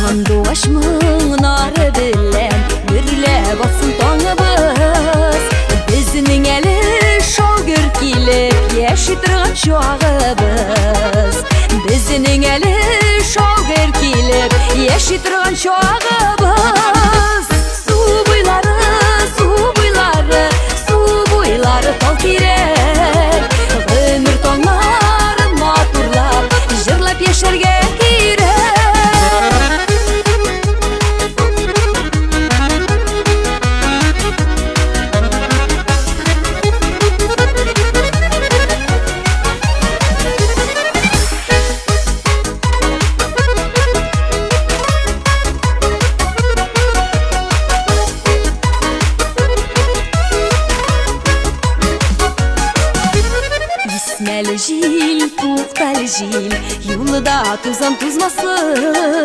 Сандугач моңнары белән гөрләп атсын таңыбыз. Безнең әле шау-гөр килеп яши торган чагыбыз. Безнең әле шау-гөр килеп яши торган чагыбыз. Су буйлары, су буйлары, су буйлары тал тирәк. Гомер таңнарын матурлап, җырлап яшәргә кирәк. Исмәле җил, туктале җил, юлда тузан тузмасын.